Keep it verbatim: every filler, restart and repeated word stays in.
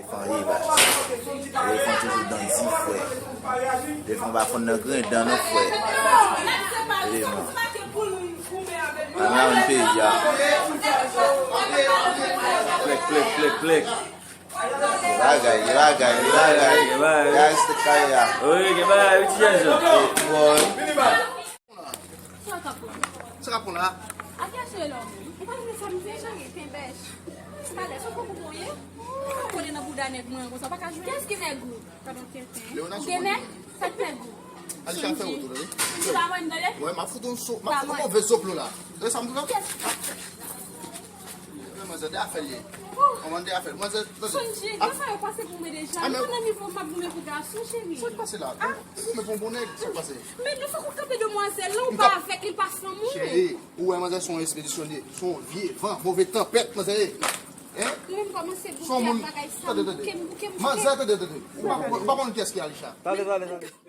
Fann ye, baz. Elefan toujou dan di, frè. Elefan pa fonn nan grenn dan, non, frè. Eleman. Ann ramen peyi a. Plèk, plèk, plèk, plèk. Gen bagay, gen bagay, gen bagay. Gen bagay. Guys, te kay la. Wi, gen bagay, wi, ti jèn jan. Boy. Sa w t ap pran? Sa w t ap pran la? Avyasyon e lòm. Ou pa renmen sa m fè, cheri, penbèch. Talè, sa w pran pou mwen ye? Ou pa kole nan bouda nèg mwen konsa, w pa ka jwenn. Kiyès ki nèg ou? Ou gen nèg? Sa k nèg ou? Alisha, fè wout ou, tande? Ou pa mwen, tande? Wè, m ap fout yon so, m ap fout yon move soplo la. Tande sa m di la? Kiyès? Manzè, de afè l ye. Manzè, de afè l. Manzè, tande. Sonji, gwo sa yo pase pou mwen deja. M konn nan nivo m ap goumen pou gason, cheri. Sa k pase la? Ou goumen pou yon bon nèg, sa k pase? Men nou fòk ou kanpe demwazèl lan, ou pa avèk li, pa fanm ou. Cheri, ou wè manzè se yon espedisyon li ye. Se yon vye van, move tanpèt, manzè ye. Hein? Ou menm kòmanse bouke ak bagay sa, bouke m, bouke m, bouke m. Manzè, tande, tande. Ou pa, ou pa konn kiyès ki Alisha. Tande, tande, tande.